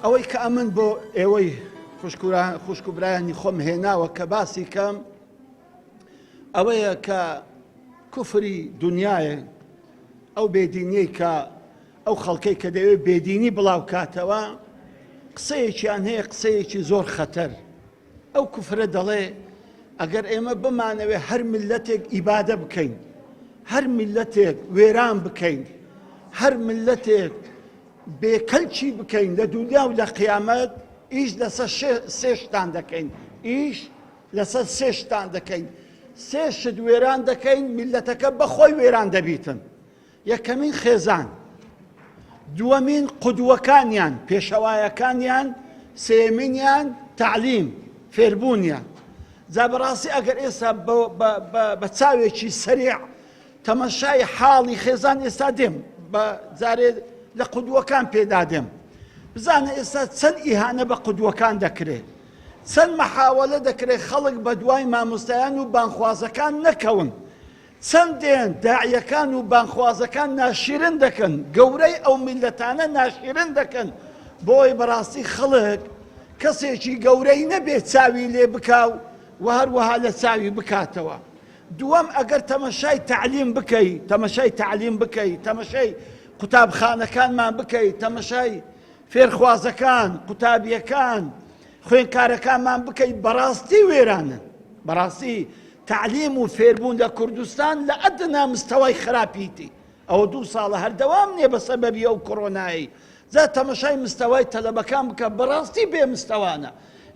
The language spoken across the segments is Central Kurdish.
ئەوەی کە ئەمن بۆ ئێوەی خوشک و برایانی خۆم هێناوە کە باسی کەم ئەوەیە کە کوفری دنیاە ئەو بێدینیەی کە ئەو خەڵکەی کە دەیەوێت بێدینی بڵاو کاتەوە قسەیەکیان هەیە قسەیەکی زۆر خەتەر ئەو کوفرە دەڵێ ئەگەر ئێمە بمانەوێ هەر میللەتێک ئیبادە بکەین هەر میللەتێک وێران بکەین هەر میللەتێک بێکەلکی بکەین لە دنیا و لە قیامەت ئیش لەسەر سێ شتان دەکەین ئیش لەسەر سێ شتان دەکەین سێ شت وێران دەکەین میللەتەکە بەخۆی وێران دەبیتن یەکەمین خێزان، دووەمین قودوەکانیان، پێشەوایەکانیان، سێیەمینیان تەعلیم، فێربوونیان. جا بەڕاستی ئەگەر ئێستا بە چاوێکی سەریع تەمەشای حاڵی خێزان ئێستا دێم بە جارێ لە قودوەکان پێدا دێم بزانە ئێستا چەند ئیهانە بە قودوەکان دەکرێت چەند مەحاوەلە دەکرێت خەڵک بە دوای مامۆستایان و بانخوازەکان نەکەون چەند دێن داعیەکان و بانگخوازەکان ناشیرن دەکەن، گەورەی ئەو میللەتانە ناشیرن دەکەن، بۆی بەڕاستی خەڵک کەسێکی گەورەی نەبێ چاوی لێ بکا و هەروەها لە چاوی بکاتەوە. دووەم ئەگەر تەمەشای تەعلیم بکەی، تەمەشای تەعلیم بکەی، تەمەشای قوتابخانەکانمان بکەی، تەمەشای فێرخوازەکان، قوتابیەکان، خوێندکارەکانمان بکەی بەڕاستی وێرانن. بەڕاستی تەعلیم و فێربوون لە کوردستان لە ئەدنا مستەوای خراپیتی. ئەوە دوو ساڵە هەردەوام نییە بە سەبەبی ئەو کۆرۆنایەی. جا تەمەشای مستەوای تەلەبەکان بکە بەڕاستی بێ مستەوانە.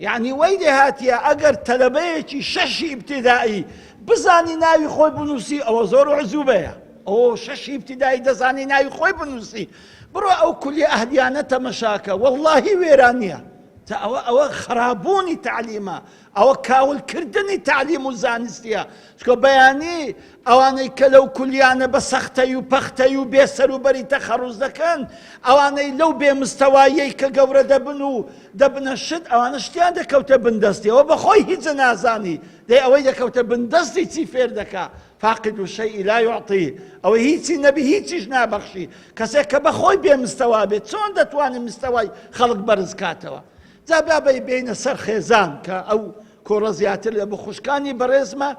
یعنی وەی لێ هاتیە ئەگەر تەلەبەیەکی شەشی ئیبتیدائی بزانی ناوی خۆی بنووسی ئەوە زۆر عزوبەیە. ئەوە شەشی ئیبتیدائی دەزانی ناوی خۆی بنووسی. بڕۆ ئەو کولیە ئەهلیانە تەمەشاکە وەڵڵاهی وێران نییە. جا ئەوە ئەوە خراببوونی تەعلیمە ئەوە کاولکردنی تەعلیم و زانستیە چکۆ بەیانی ئەوانەی کە لەو کولیانە بە سەختەی و پەختەی و بێسەروبەری تەخەڕوز دەکەن ئەوانەی لەو بێ مستەواییەی کە گەورە دەبن و دەبنە شت ئەوانە شتیان دەکەوتە بندەستیەوە بەخۆی هیچ نازانی دەی ئەوەی دەکەوتە بندەستی چی فێر دەکا فاقد الشیء لا یعطی ئەوەی هیچی نەبی هیچیش نابەخشی کەسێک کە بەخۆی بێ مستەوا بێت چۆن دەتوانێت مستەوای خەڵک بەرز کاتەوە جا با بەی بێینە سەر خێزان کە ئەو کۆڕە زیاتر لە بخوشکانی بەڕێزمە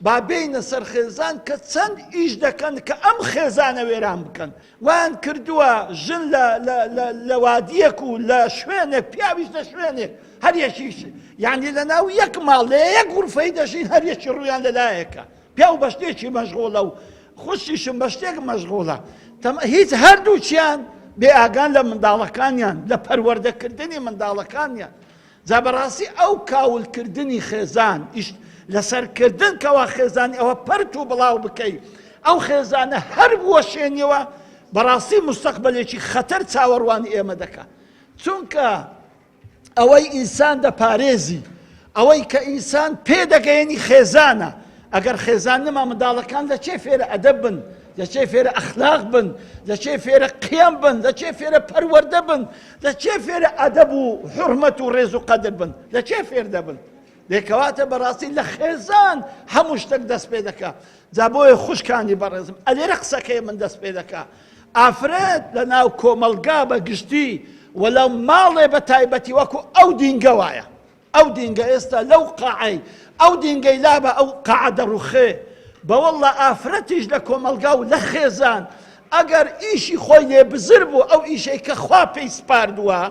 با بێینە سەر خێزان کە چەند ئیش دەکەن کە ئەم خێزانە وێران بکەن وان کردووە ژن لە وادیەک و لە شوێنێک پیاویش لە شوێنێک هەر یەکیش یعنی لە ناو یەک ماڵ لە یەک غورفەی دەژین هەر یەکی ڕوویان لە لایەکە پیاو بە شتێکی مەشغوڵە و خوشکیشم بە شتێک مەشغوڵە هیچ هەردووکیان بێ ئاگان لە منداڵەکانیان لە پەروەردەکردنی منداڵەکانیان جا بەڕاستی ئەو کاولکردنی خێزان ئیش لەسەرکردن کەوا خێزانی ئەوە پەرت و بڵاو بکەی ئەو خێزانە هەر بوەشێنیەوە بەڕاستی مستەقبلێکی خەتەر چاوەڕوانی ئێمە دەکا چونکە ئەوەی ئینسان دەپارێزی ئەوەی کە ئینسان پێدەگەیەنی خێزانە ئەگەر خێزان نەما منداڵەکان لە چێ فێرە ئەدەب بن لە چێ فێرە ئەخلاق بن لە چێ فێرە قیەم بن لە چێ فێرە پەروەردە بن لە چێ فێرە ئەدەب و حرمەت و ڕێز و قەدر بن لە چێ فێر دەبن لێکەواتە بەڕاستی لە خێزان هەموو شتێک دەست پێ دەکا جا بۆیە خوشکانی بەڕێزم ئەلێرە قسەکەی من دەست پێ دەکا ئافرەت لە ناو کۆمەڵگا بە گشتی و لە ماڵێ بە تایبەتی وەکو ئەو دینگە وایە ئەو دینگە ئێستا لەو قاعەی ئەو دینگەی لابە ئەو قاعە دەڕوخێ بەوەڵڵا ئافرەتیش لە کۆمەڵگا و لە خێزان ئەگەر ئیشی خۆی لێ بزر بوو ئەو ئیشەی کە خوا پێی سپاردووە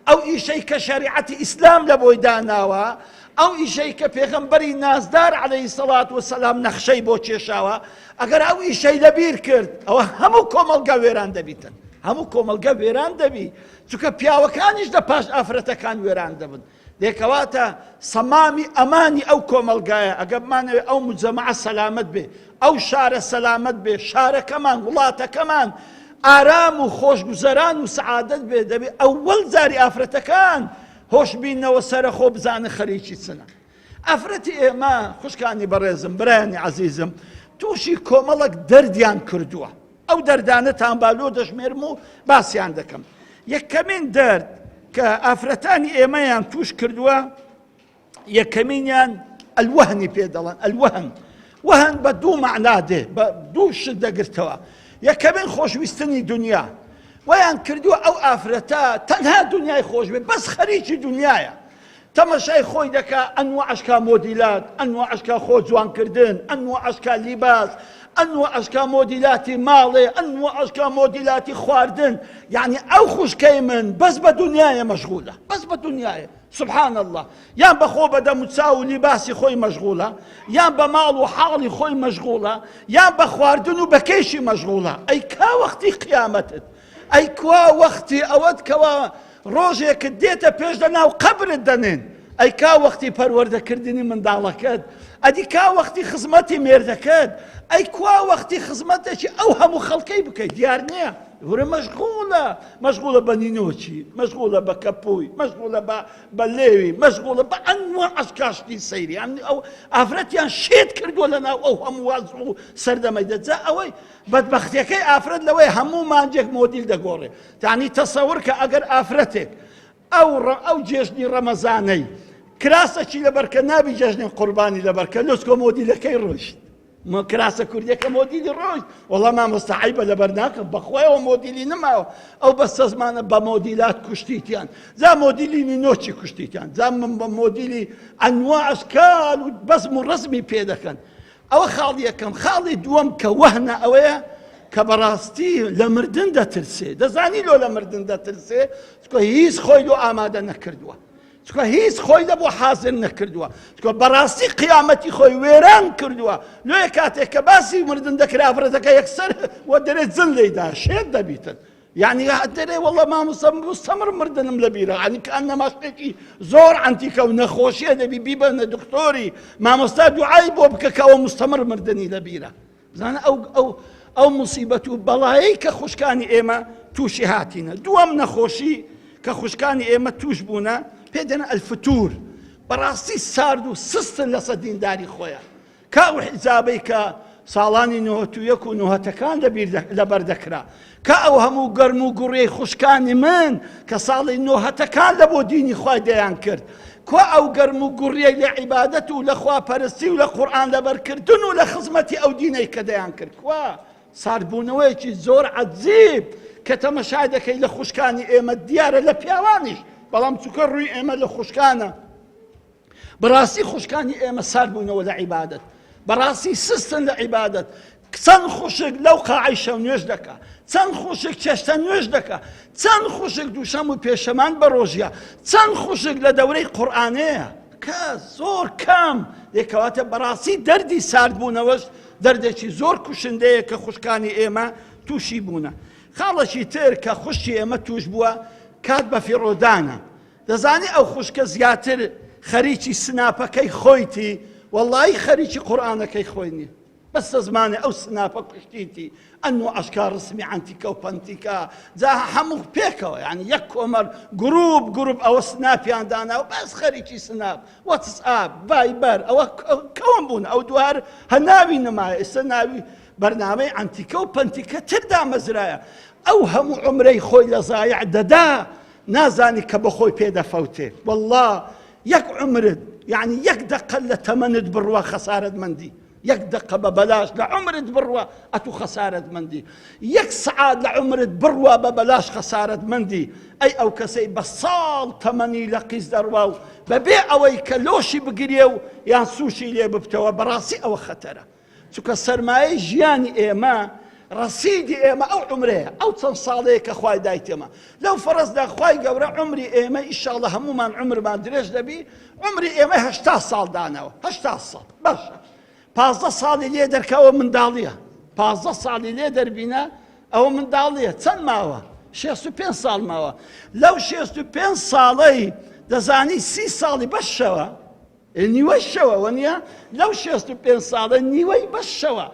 ئەو ئیشەی کە شەریعەتی ئیسلام لە بۆی داناوە ئەو ئیشەی کە پێغەمبەری نازدار عەلەیهی سەڵات وسەلام نەخشەی بۆ کێشاوە ئەگەر ئەو ئیشەی لەبیر کرد ئەوە هەموو کۆمەڵگا وێران دەبیتن هەموو کۆمەڵگە وێران دەبی چونکە پیاوەکانیش لە پاش ئافرەتەکان وێران دەبن دێکەواتە سەمامی ئەمانی ئەو کۆمەڵگایە ئەگەر بمانەوێ ئەو مجەمەعە سەلامەت بێ ئەو شارە سەلامەت بێ شارەکەمان وڵاتەکەمان ئارام و خۆشگوزەران و سەعادەت بێ دەبێ ئەوەل جاری ئافرەتەکان هۆش بینەوە سەرەخۆ بزانن خەریکی چنە ئافرەتی ئێمە خوشکانی بەڕێزم برایانی عەزیزم تووشی کۆمەڵک دەردیان کردووە ئەو دەردانەتان با لۆ دەژمێرم و باسیان دەکەم یەکەمین دەرد کە ئافرەتانی ئێمەیان توش کردووە یەکەمینیان الوهنی پێ دەڵێن الوهن وهن بە دوو مەعنا دێ بە دوو شت دەگرتەوە یەکەمین خۆشویستنی دنیا. ویان کردووە ئەو ئافرەتە تەنها دنیای خۆش بێ بەس خەریکی دنیایە تەمەشای خۆی دەکا ئەنوا ئەشکا مۆدیلات ئەنوا ئەشکا خۆ جوانکردن ئەنوا ئەشکا لیباس ئەنوا ئەشکا مۆدیلاتی ماڵێ ئەنوا ئەشکا مۆدیلاتی خواردن یعنی ئەو خوشکەی من بەس بە دنیاە مەشغولە بەس بە دنیاە سبحان الله یان بە خۆ بە دەموچاو و لیباسی خۆی مەشغولە یان بە ماڵ و حاڵی خۆی مەشغولە یان بە خواردن و بە کێشی مەشغولە ئەی کا وەختی قیامەتت ئەی کوا وەختی ئەوەت کەوا ڕۆژێکت دێتە پێش لە ناو قەبرت دەنێن ئەی کا وەختی پەروەردەکردنی منداڵەکەت ئەدی کا وەختی خزمەتی مێردەکەت ئەی کوا وەختی خزمەتێکی ئەو هەموو خەڵکەی بکەیت دیار نییە ورە مەشغوڵە مەشغوڵە بە نینۆکی مەشغوڵە بە کەپووی مەشغوڵە بە بە لێوی مەشغوڵە بە ئەنوا ئەشکاشتی سەیری ئەو ئافرەتیان شێت کردووە لە ناو ئەو هەموو واز و سەردەمەی دەجا ئەوەی بەدبەختیەکەی ئافرەت لەوەی هەموو مانجێک مۆدیل دەگۆڕێ تانی تەسەور کە ئەگەر ئافرەتێک ئەو ئەو جێژنی ڕەمەزانەی کراسەکی لەبەرکە نابی جەژنی قوربانی لەبەرکە لۆچکۆ مۆدیلەکەی ڕۆیشت کراسە کوردیەکە مۆدیلی ڕۆیشت وەڵا مامۆستا عیبە لەبەر ناکەم بەخۆیەوە مۆدیلی نماوە ئەو بەستەزمانە بە مۆدیلات کوشتیتیان جا مۆدیلی نینۆکی کوشتیتیان جا من بە مۆدیلی ئەنوا ئەشکال و بەزم و ڕەزمی پێ دەکەن ئەوە خاڵی یەکەم، خاڵی دووەم کە وەهنە ئەوەیە کە بەڕاستی لە مردن دەترسێ، دەزانی لۆ لە مردن دەترسێ؟ چونکە هیچ خۆی لۆ ئامادە نەکردووە، چونکە هیچ خۆی لە بۆ حازر نەکردووە، چونکە بەڕاستی قیامەتی خۆی وێران کردووە. لۆیە کاتێک کە باسی مردن دەکرا ئافرەتەکە یەکسەر وە دەرێ جن لێیدا شێت دەبیتن. یعنی دەرێ وەڵە مامۆستا مستەمر مردنم لەبیرە عنی کانەما شتێکی زۆر عەنتیکە و نەخۆشیە دەبی بیبەنە دکتۆری مامۆستا دوعای بۆ بکە کە ئەوە مستەمر مردنی لەبیرە بزانە ئەو ئەو ئەو مصیبەت و بەڵایەی کە خوشکانی ئێمە تووشی هاتینە دووەم نەخۆشی کە خوشکانی ئێمە توش بوونە پێ دەنە الفتور بەڕاستی سارد و سستن لەسەر دینداری خۆیان کە ئەو حیجابەی کە ساڵانی 91 و نۆهەتەکان لەبەر دەکرا، کە ئەو هەموو گەرم و گوڕیەی خوشکانی من کە ساڵی نۆهەتەکان لە بۆ دینی خوای دەیان کرد، کوا ئەو گەرم و گوڕیەی لە عیبادەت و لە خواپەرستی و لە قورئان لەبەرکردن و لە خزمەتی ئەو دینەی کە دەیان کرد، کوا؟ ساردبوونەوەیەکی زۆر عەجیب کە تەمەشای دەکەی لە خوشکانی ئێمە دیارە لە پیاوانیش، بەڵام چونکە ڕووی ئێمە لە خوشکانە. بەڕاستی خوشکانی ئێمە سارد بوونەوە لە عیبادەت بەڕاستی سستن لە عیبادەت چەند خوشک لەو قاعی شەو نوێژ دەکا چەند خوشک چێشتە نوێژ دەکا چەند خوشک دووشەم و پێشەمان بە ڕۆژیە چەند خوشک لە دەورەی قورئانەیە کە زۆر کەم یەکەواتە بەڕاستی دەردی ساردبوونەوەش دەردێکی زۆر کوشندەیە کە خوشکانی ئێمە تووشی بوونە خاڵێکی تر کە خوشکی ئێمە توش بووە کات بە فیڕۆدانە دەزانی ئەو خوشکە زیاتر خەریکی سناپەکەی خۆیتی وەڵایی خەریکی قورئانەکەی خۆی نیە بەس زمانێ ئەو سناپە کوشتیتی ئەنو ئەشکا ڕسمی عەنتیکە و پەنتیکە جا هەموو پێکەوە یعنی یەک کۆمەڵ گروپ گروپ ئەوە سناپیان دانا و بەس خەریکی سناپ وەتس ئاپ ڤایبەر ئەوە کەون بوون ئەو دوار هەناوی نەمایە ئێستا ناوی بەرنامەی عەنتیکە و پەنتیکە تر دامەزرایە ئەو هەموو عمرەی خۆی لە زایع دەدا نازانی کە بەخۆی پێ دەفەوتێ واللە یەک عومرت یعنی یەک دەقە لە تەمەنت بڕوا خەسارەت مەندی یەک دەقە بە بەلاش لە عومرت بڕوا ئەتو خەسارەت مەندی یەک سعات لە عومرت بڕوا بە بەلاش خەسارەت مەندی ئەی ئەو کەسەی بە ساڵ تەمەنی لە قیز دەڕوا و بەبێ ئەوەی کە لۆشی بگرێ و یان سوشی لێ ببتەوە بەڕاستی ئەوە خەتەرە چونکە سەرمایەی ژیانی ئێمە ڕەسیدی ئێمە ئەو عومرەیە ئەو چەند ساڵەیە کە خوای دایتێمە لەو فەرەزدا خوای گەورە عومری ئێمە ئیشاڵە هەمومان عومرمان درێژ دەبی عومری ئێمە هەشتا ساڵ داناوە هەشتا ساڵ باشە پازدە ساڵی لێ دەرکەوە منداڵیە پازدە ساڵی لێ دەربینە ئەوە منداڵیە چەند ماوە شێست و پێنج ساڵ ماوە لەو شێست و پێنج ساڵەی دەزانی سی ساڵی بەشەوە نیوەی شەوە وەنیە؟ لەو 65 ساڵە نیوەی بەس شەوە.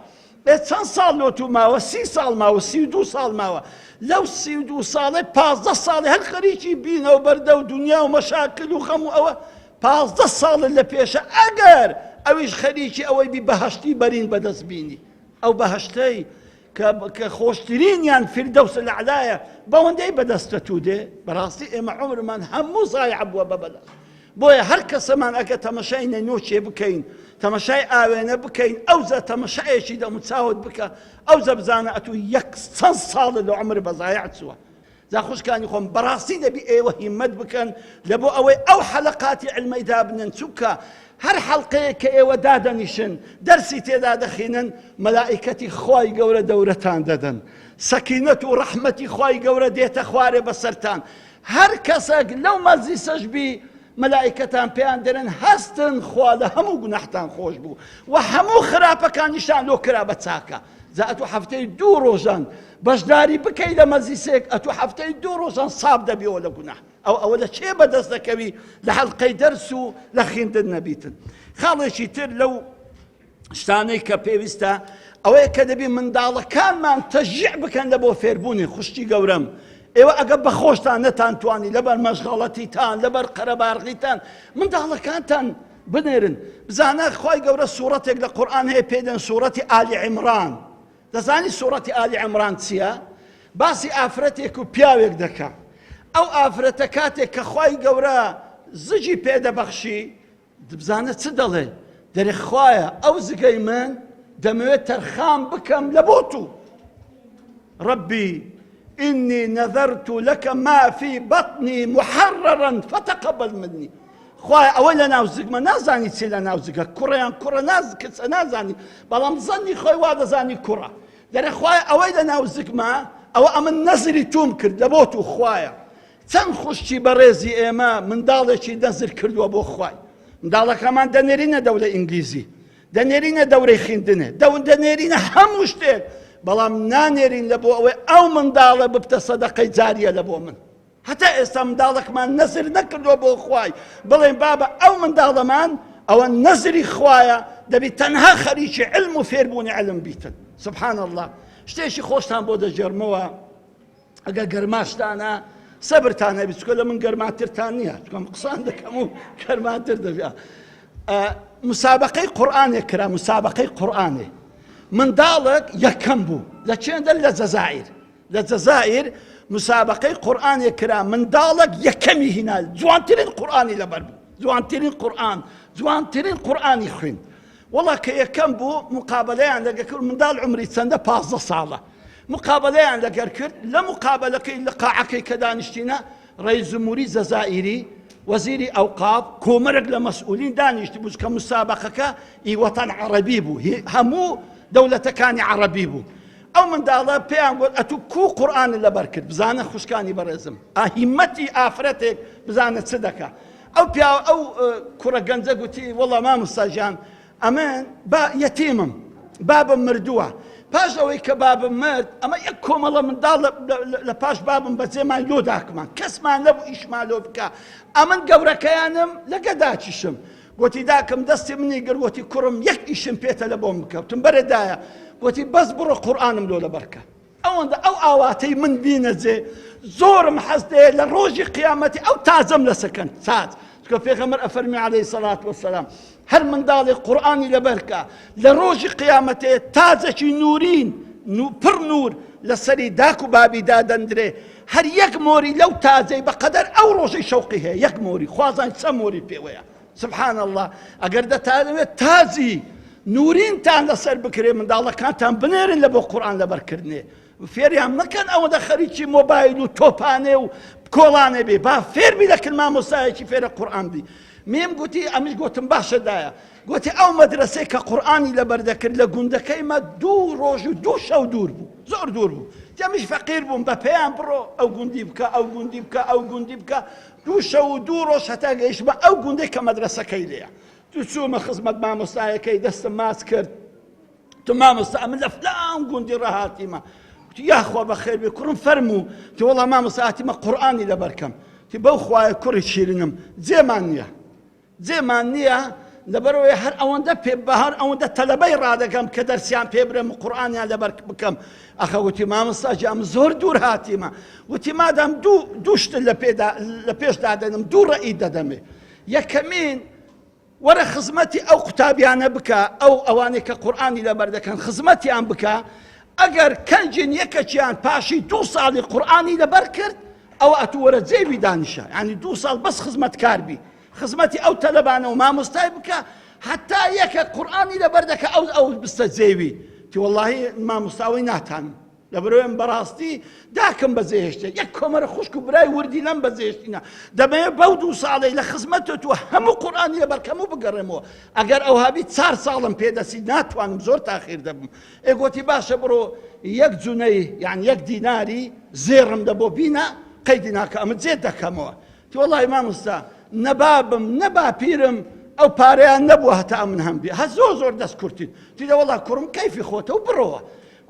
ئێ چەند ساڵ لۆ تو ماوە؟ سی ساڵ ماوە، 32 ساڵ ماوە. لەو 32 ساڵەی پازدە ساڵی هەر خەریکی بینە و بەردە و دنیا و مەشاکل و خەم و ئەوە پازدە ساڵت لە پێشە ئەگەر ئەویش خەریکی ئەوەی بی بەهەشتی بەرین بەدەست بینی ئەو بەهەشتەی کە کە خۆشترینیان فیردەوس الاعلایە بەوەندەی بەدەستە تو دێ بەڕاستی ئێمە عومرمان هەموو زایع بووە بە بەلاش بۆیە هەر کەسەمان ئەگە تەمەشای نەنۆکێ بکەین تەمەشای ئاوێنە بکەین ئەوجا تەمەشایەکی دەموچاوت بکە ئەوجا بزانە ئەتوو یەک چەند ساڵە لە عومر بە زایع چووە. جا خوشکانی خۆم بەڕاستی دەبی ئێوە هیمەت بکەن لە بۆ ئەوەی ئەو حەلەقاتی علمەی دابنن چونکە هەر حەڵقەیەک کە ئێوە دادەنیشن دەرسی تێدا دەخینن مەلائیکەتی خوای گەورە دەورەتان دەدەن سەکینەت و ڕەحمەتی خوای گەورە دێتە خوارێ بەسەرتان هەر کەسێک لەو مەجلیسەش بی مەلائیکەتان پێیان دەرێن هەستن خوا لە هەموو گوناحتان خۆش بوو و هەموو خراپەکانیشتان لۆ کرا بە چاکە جا ئەتوو هەفتەی دوو ڕۆژان بەشداری بکەی لە مەجلیسێک ئەتوو هەفتەی دوو ڕۆژان ساف دەبیەوە لە گوناح ئەو ئەوە لە چێ بەدەست دەکەوی لە حەلقەی دەرس و لە خیندن نەبیتن خاڵێکی تر لەو شتانەی کە پێویستە ئەوەیە کە دەبی منداڵەکانمان تەشجیع بکەن لە بۆ فێربوونی خوشکی گەورەم ئێوە ئەگە بە خۆشتان نەتانتوانی لەبەر مەشغەڵەتیتان لەبەر قەرەبارغیتان منداڵەکانتان بنێرن بزانە خوای گەورە سوڕەتێک لە قورئان هەیە پێی دەن سوڕەتی ئالی عیمران دەزانی سوڕەتی ئالی عیمران چییە؟ باسی ئافرەتێک و پیاوێک دەکا ئەو ئافرەتە کاتێک کە خوای گەورە زگی پێدەبەخشی بزانە چ دەڵێ دەرێ خوایە ئەو زگەی من دەمەوێت تەرخان بکەم لە بۆ تو ربي إني نذرت لك ما في بطني محررا فتقبل مني خوایە ئەوە لە ناو زگمە نازانی چی لە ناو زگە کوڕیان کوڕە ناز کچە نازانی بەڵام زەنی خۆی وا دەزانی کوڕە دەرێ خوایە ئەوەی لە ناو زگمە ئەوە ئەمن نەزری توم کرد لە بۆ تو خوایە چەند خوشکی بەڕێزی ئێمە منداڵێکی نەزر کردووە بۆ خوای منداڵەکەمان دەنێرینە دەولە ئینگلیزی دەنێرینە دەورەی خیندنێ دەون دەنێرینە هەموو شتێک بەڵام نانێرین لە بۆ ئەوەی ئەو منداڵە ببتە سەدەقەی جاریە لە بۆ من هەتا ئێستا منداڵەکمان نەزر نەکردووە بۆ خوای بڵێن بابە ئەو منداڵەمان ئەوە نەزری خوایە دەبی تەنها خەریکی علم و فێربوونی علم بیتن سبحان الله شتێکی خۆشتان بۆ دەگێڕمەوە ئەگەر گەرماشتانە سەبرتان هەبی چکە لە من گەرماترتان نییە چکەم قسان دەکەم و گەرماتر دەبیا مسابقەی قورآانێک کرا مسابقەی قورآانێ منداڵێک یەکەم بوو لە چێندە لە جەزائیر لە جەزائیر مسابقەی قورآانێک کرا منداڵێک یەکەمی هینا جوانترین قورآانی لەبەر بوو جوانترین قورآن جوانترین قورآانی خوێند وەڵا کە یەکەم بوو مقابلەیان لەگە کرد منداڵ عمری چەندە پازدە ساڵە مقابلەیان لەگەر کرد لە مقابلەکەی لە قاعەکەی کە دانیشتینە ڕئیس جمهوری جەزائیری وەزیری ئەوقاف کۆمەرێک لە مەسئولین دانیشت بوو کە مسابقەکە ئی وەتەن عەڕەبی بوو هەموو دەولەتەکانی عەڕەبی بوو ئەو منداڵە پێیان گوت ئەتوو کوو قورئانت لەبەر کرد بزانە خوشکانی بەڕێزم ئا هیمەتی ئافرەتێک بزانە چ دەکا ئەو پیاو ئەو کوڕە گەنجە گوتی وەڵا مامۆستا گیان ئەمن با یەتیمم بابم مردووە پاش ئەوەی کە بابم مرد ئەمە یەک کۆمەڵە منداڵ لە پاش بابم بەجێمان لۆ داکمان کەسمان نەبوو ئیشمان لۆ بکە ئەمن گەورەکەیانم لەگە داچیشم گوتی داکم دەستی منی گرت گوتی کوڕم یەک ئیشم پێتە لە بۆم بکە وتم بەرێ دایە گوتی بەس بڕۆ قورئانم لۆ لەبەرکە ئەوەندە ئەو ئاواتەی من بینە جێ زۆرم حەز دەیە لە ڕۆژی قیامەتی ئەو تاجەم لەسەکەن تاج چکە پێغەمبەر ئەفەرمی عەلەیهی سەڵات وەسەلام هەر منداڵێک قورئانی لەبەرکە لە ڕۆژی قیامەتێ تاجێکی نورین پڕ نور لەسەری داک و بابی دادەندرێ هەر یەک مۆری لەو تاجەی بەقەدەر ئەو ڕۆژەی شەوقی هەیە یەک مۆری خوازان چە مۆری پێوەیە سبحان اللە ئەگەر دەتانەوێت تاجی نورینتان لەسەر بکرێ منداڵەکانتان بنێرن لە بۆ قورآن لەبەرکردنێ فێریان مەکەن ئەوەندە خەریکی مۆبایل و تۆپانێ و کۆڵانێ بێ با فێربی لەکن مامۆستایەکی فێرە قورآن بی میم گوتی ئەمیش گوتم باشە دایە گوتی ئەو مەدرسەی کە قورآانی لەبەر دەکرد لە گوندەکەی مە دوو ڕۆژ و دوو شەو دوور بوو زۆر دوور بوو ئەمیش فەقیر بووم بە پێیان بڕۆ ئەو گوندی بکە ئەو گوندی بکە ئەو گوندی بکە دوو شەو و دوو ڕۆژ هەتا گەیشتمە ئەو گوندەی کە مەدرەسەکەی لێیە. دوو چوومە خزمەت مامۆستایەکەی دەستم ماچ کرد. وتم مامۆستا ئەمن لە فلان گوندی ڕاهاتیمە. وتی یاخوا بەخێر بێ کوڕم فەرموو. وتی وەڵا مامۆستا هاتیمە قورئانی لەبەر کەم. وتی بەو خوایە کوڕی شیرینم جێمان نییە. جێمان نییە لەبەرئەوەی هەر ئەوەندە پێ بە هەر ئەوەندە تەلەبەی ڕادەکەم کە دەرسیان پێ برێم و قورئانیان لەبەر بکەم ئەخە وتی مامۆستا گیان من زۆر دوور هاتیمە وتی مادام دوو دوو شتت لە پێدا لە پێش دادەنم دوو ڕەئی دەدەمێ یەکەمین وەرە خزمەتی ئەو قوتابیانە بکە ئەو ئەوانەی کە قورئانی لەبەر دەکەن خزمەتیان بکە ئەگەر کەنجین یەکەکیان پاشی دوو ساڵی قورئانی لەبەر کرد ئەوە ئەتوو وەرە جێوی دانیشە یعنی دوو ساڵ بەس خزمەتکار بی خزمەتی ئەو تەلەبانە و مامۆستای بکە هەتا یەکە قورئانی لەبەر دەکە ئەو ئەو بستە جێوی تی وەڵاهی مامۆستاوەی ناتانم. لەبەرئەوەی من بەڕاستی داکم بەجێهێشتیە یەک کۆمەرە خوشک و برای وردیلەم بەجێهێشتینە دەمەوێت بەو دوو ساڵەی لە خزمەتت و هەموو قورئانی لەبەرکەم و بگەڕێمەوە ئەگەر ئەوها بی چار ساڵم پێدەچی ناتوانم زۆر تاخیر دەبم ئێ گۆتی باشە بڕۆ یەک جونەی یان یەک دیناری زێڕم دە بۆ بینە قەیدی ناکە ئەمە جێت دەکەمەوە تی وەڵی مامۆستا نە بابم نە باپیرم ئەو پارەیان نەبووە هەتا من هەم بێ هە زۆر زۆر دەست کورتین تی دە وەڵا کوڕم کەیفی خۆتە و بڕۆوە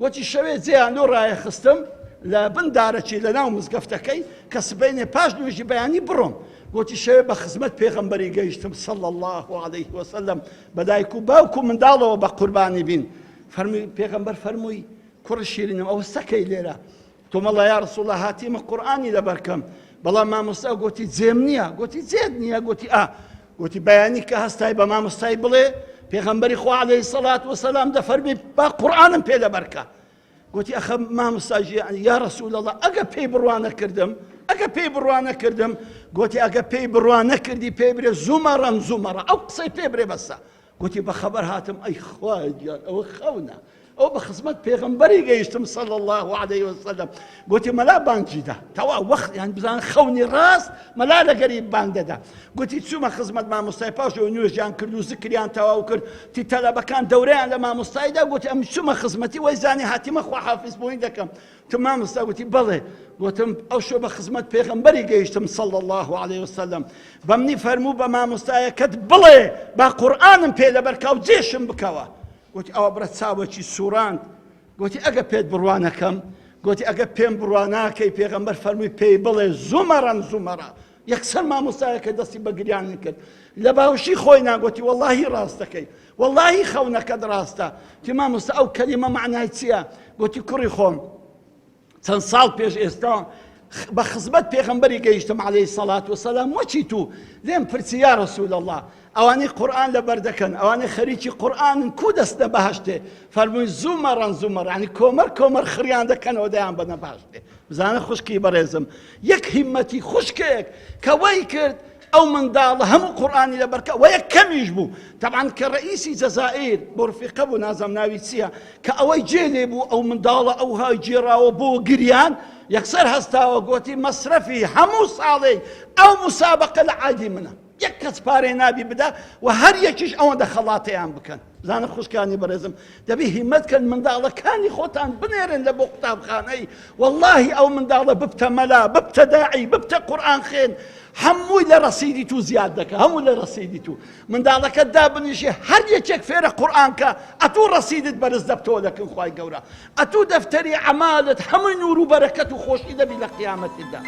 گۆتی شەوێ جێیان لۆ ڕایەخستم لە بن دارەکی لە ناو مزگەفتەکەی کە سبەینێ پاش نوێژی بەیانی بڕۆم گۆتی شەوێ بە خزمەت پێغەمبەری گەیشتم صلی الله علیه وسلم بە دایک و باوک و منداڵەوە بە قوربانی بین فەرمووی پێغەمبەر فەرمووی کوڕ شیرینم ئەوە سەکەی لێرە تۆمەڵا یا رسول الله هاتیمە قورئانی لەبەرکەم بەڵام مامۆستا گۆتی جێم نییە گۆتی جێت نییە گۆتی ئا گۆتی بەیانی کە هەستای بە مامۆستای بڵێ پێغەمبەری خوا عەلەیهی سەڵات وسەلام دەفەرمی با قورئانم پێ لەبەرکە گوتی ئەخە مامۆستا ژیان یا رسول الله ئەگە پێی بڕوا نەکردم ئەگە پێی بڕوا نەکردم گوتی ئەگە پێی بڕوا نەکردی پێی برێ زومەڕەن زومەڕە ئەو قسەی پێ برێ بەسە گوتی بە خەبەر هاتم ئەی خوایە گیان ئەوە خەونە ئەو بە خزمەت پێغەمبەری گەیشتم صلی الله علیه وسلم گوتی مەلا بانگی دا تەوا وەخت یان بزان خەونی ڕاست مەلا لەگەری بانگ دەدا گوتی چوومە خزمەت مامۆستای پاش و نوێژیان کرد و زکریان تەواو کرد تی تەلەبەکان دەورەیان لە مامۆستایدا گوتی ئەم چوومە خزمەتی وای زانی هاتیمە خواحافیز بووین دەکەم وتم مامۆستا گوتی بەڵێ گوتم ئەو شۆ بە خزمەت پێغەمبەری گەیشتم صلی الله علیه وسلم بەمنی فەرموو بە مامۆستایەکەت بڵێ با قورئانم پێ لەبەرکا و جێشم بکەوە گوتی ئەوە بڕە چاوەکی سوڕاند گوتی ئەگە پێت بڕوا نەکەم گوتی ئەگە پێم بڕوا ناکەی پێغەمبەر فەرمووی پێی بڵێ زومەڕەن زومەڕە یەکسەر مامۆستایەکە دەستی بە گریان کرد لە باوشی خۆی ناگوتی وەڵاهی ڕاست دەکەی وەڵاهی خەونەکەت ڕاستە تی مامۆستا ئەو کەلیمە معنای چییە گوتی کوڕی خۆم چەند ساڵ پێش ئێستا بە خزمەت پێغەمبەری گەیشتم عەلەیهی سەڵات وسەلام وەچی تو لێم پرسی یا رسول الله ئەوانەی قورئان لەبەر دەکەن ئەوانەی خەریکی قورئانن کو دەستنە بەهەشتێ فەرمووی زومەڕەن زومەڕ یعنی کۆمەر کۆمەر خڕیان دەکەنەوە دەیان بەنە بەهەشتێ بزانە خوشکی بەڕێزم یەک هیمەتی خوشکێک کە وای کرد ئەو منداڵە هەموو قورئانی لەبەرکە وە یەک کەمیش بوو تەبعەن کە ڕئیسی جەزائیر بۆرفیقە بوو نازم ناوی چییە کە ئەوەی جێ لێ بوو ئەو منداڵە ئەو های گێڕاوە بۆ گریان یەکسەر هەستاوە گۆتی مەسرەفی هەموو ساڵێک ئەو مسابقە لە عادی منە یەک کەس پارەی نابی بدا و هەر یەکیش ئەوەندە خەڵاتیان بکەن زانە خوشکانی بەڕێزم دەبی هیمەت کەن منداڵەکانی خۆتان بنێرن لە بۆ قوتابخانەی واللهی ئەو منداڵە ببتە مەلا ببتە داعی ببتە قورئان خوێن هەمووی لە ڕەسیدی تو زیاد دەکە هەموو لە ڕەسیدی تو منداڵەکە دابنیشی هەر یەکێک فێرە قورئان کە ئەتوو ڕەسیدت بەرز دەبتەوە لەکن خوای گەورە ئەتوو دەفتەری عەمالت هەمووی نور و بەرەکەت و خۆشی دەبی لە قیامەتدا.